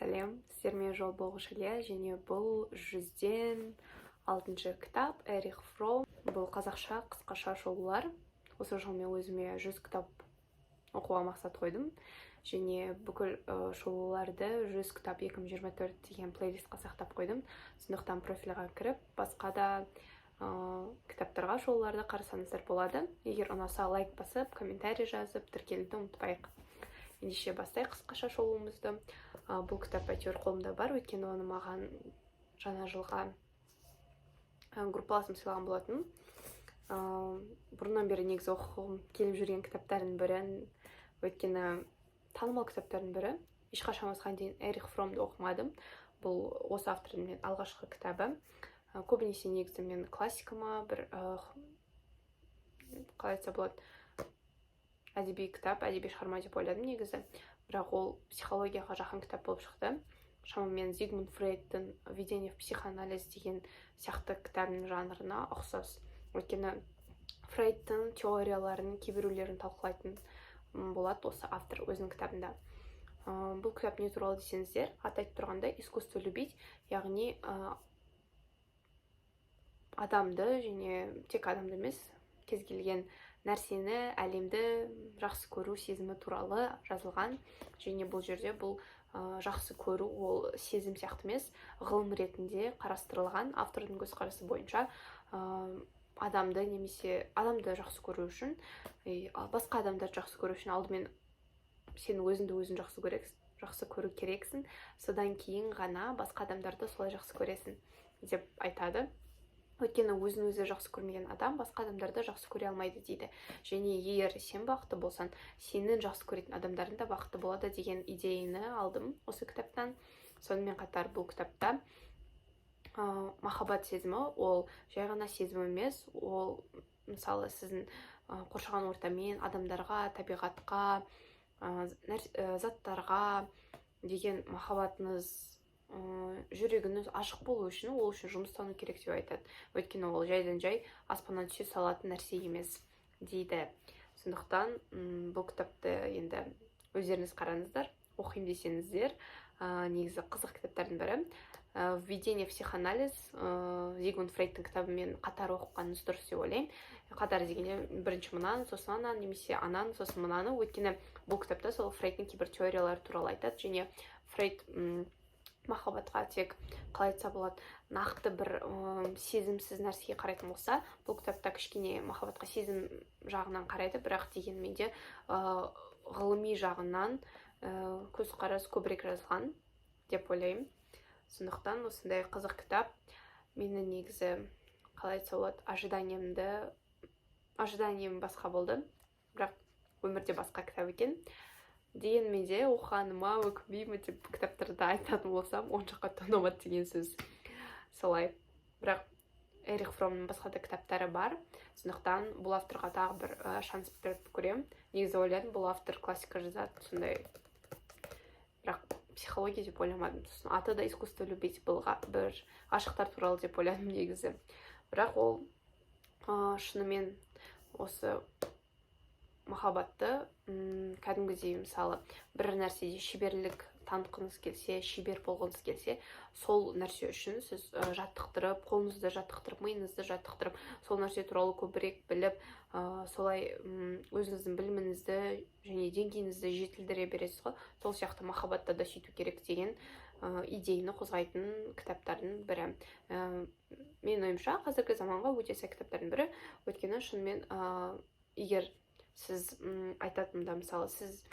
Сәлем! Сіздермен жол Болғыш және бұл 106-шы кітап, Эрих Фромм. Бұл қазақша қысқаша шолулар. Осы жылы мен өзіме 100 кітап оқуға мақсат қойдым және бүкіл шолуларды 100 кітап 2024 деген плейлистқа сақтап қойдым. Сондықтан профильға кіріп, басқа да кітаптарға шолуларды қарасаңыздар болады. Егер ұнаса, лайк басып, комментарий жазып, тіркелуді ұмытпайық. Ендеше, бастайық қысқаша шолуымызды. Бұл кітап әйтеуір қолымда бар, өйткені оны маған жаңа жылға группаласым сыйлаған болатын. Бұрыннан бері негізі оқығым келіп жүрген кітаптардың бірі, өйткені танымал кітаптардың бірі. Ешқашан осыған дейін Эрих Фроммды оқымадым. Бұл осы автордың мен алғашқы кітабы. Көбінесе негізі мен классика ма, бір қалай айтса болады, әдеби кітап, әдеби шығарма деп ойладым негізі, бірақ ол психологияға жақын кітап болып шықты. Шамамен Зигмунд Фрейдтің «Введение в психоанализ» деген сияқты кітабының жанрына ұқсас, өйткені Фрейдтің теорияларын, кейбіреулерін талқылайтын болады осы автор өзінің кітабында. Бұл кітап не туралы десеңіздер, аты айтып тұрғандай, «Искусство любить», яғни адамды және тек адамды емес, кез келген нәрсені, әлемді жақсы көру сезімі туралы жазылған. Және бұл жерде бұл жақсы көру ол сезім сияқты емес, ғылым ретінде қарастырылған. Автордың көзқарасы бойынша, адамды немесе адамды жақсы көру үшін, басқа адамдарды жақсы көру үшін алдымен сен өзіңді өзің жақсы көру керексің, содан кейін ғана басқа адамдарды солай жақсы көресің деп айтады. Өйткені өзін өзі жақсы көрмеген адам басқа адамдарды жақсы көре алмайды дейді. Және егер сен бақытты болсаң, сенің жақсы көретін адамдарың да бақытты болады деген идеяны алдым осы кітаптан. Сонымен қатар бұл кітапта махаббат сезімі ол жай ғана сезім емес, ол мысалы сіздің қоршаған ортамен, адамдарға, табиғатқа, заттарға деген махаббатыңыз, жүрегіңіз ашық болу үшін, ол үшін жұмыстану керек деп айтады. Өйткені ол жайдан жай аспаннан түсе салатын нәрсе емес дейді. Сондықтан бұл кітапты енді өздеріңіз қараңыздар, оқимын десеңіздер. Негізі қызық кітаптардың бірі. «Введение в психоанализ», Зигмунд Фрейдтің кітабымен қатар оқығаныңыз дұрыс деп ойлаймын. Қатар дегенде, бірінші мынаны, сосын ананы немесе ананы, сосын мынаны. Өйткені бұл кітапта сол Фрейдтің кейбір теориялары туралы айтады. Және Фрейд махаббатқа тек, қалай айтса болады, нақты бір сезімсіз нәрсеге қарайтын болса, бұл кітапта кішкене махаббатқа сезім жағынан қарайды, бірақ дегенмен де ғылыми жағынан көзқарас көбірек жазылған деп ойлаймын. Сондықтан осындай қызық кітап. Мені негізі, қалай айтса болады, ожиданием басқа болды, бірақ өмірде басқа кітап екен. Дегенмен де оқығаныма өкінбеймін деп кітаптарды айтатын болсам, онша қатты ұнамады деген сөз солай. Бірақ Эрих Фроммның басқа да кітаптары бар, сондықтан бұл авторға тағы бір шанс беріп көремін. Негізі ойладым, бұл автор классика жазады сондай, бірақ психология деп ойламадым. Сосын аты да «Искусство любить», бұл бір ғашықтар туралы деп ойладым негізі, бірақ ол шынымен осы махаббатты кәдімгідей, мысалы, бір нәрседе шеберлік танытқыңыз келсе, шебер болғыңыз келсе, сол нәрсе үшін сіз жаттықтырып, қолыңызды жаттықтырып, миыңызды жаттықтырып, сол нәрсе туралы көбірек біліп, солай өзіңіздің біліміңізді және деңгейіңізді жетілдіре бересіз ғой. Сол сияқты махаббатта да сөйту керек деген идеяны қозғайтын кітаптардың бірі. Менің ойымша, қазіргі заманға өте сай кітаптардың бірі. Өйткені шынымен егер сіз айтатынымда, мысалы, сіз,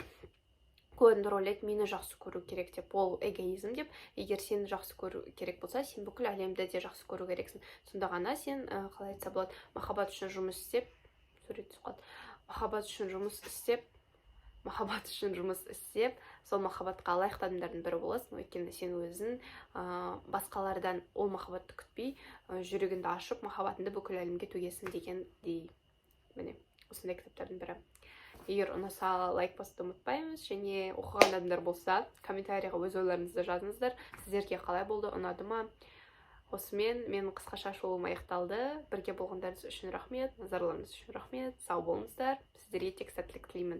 көп адамдар ойлайды мені жақсы көру керек деп, ол эгоизм деп. Егер сені жақсы көру керек болса, сен бүкіл әлемді де жақсы көру керексің. Сонда ғана сен қалай айтса болады, махаббат үшін жұмыс істеп, сурет түсіп қалды, махаббат үшін жұмыс істеп, махаббат үшін жұмыс істеп, сол махаббатқа лайықты адамдардың бірі боласың. Өйткені сен өзің басқалардан ол махаббатты күтпей, жүрегіңді ашып, махаббатыңды бүкіл әлемге төгесің дегендей. Міне, осындай кітаптардың бірі. Егер ұнаса, лайк басуды ұмытпаймыз. Және оқыған адамдар болса, комментарийға өз ойларыңызды жазыңыздар, сіздерге қалай болды, ұнады ма? Осымен менің қысқаша шолуым аяқталды. Бірге болғандарыңыз үшін рахмет, назарларыңыз үшін рахмет. Сау болыңыздар, сіздерге тек сәттілік тілеймін.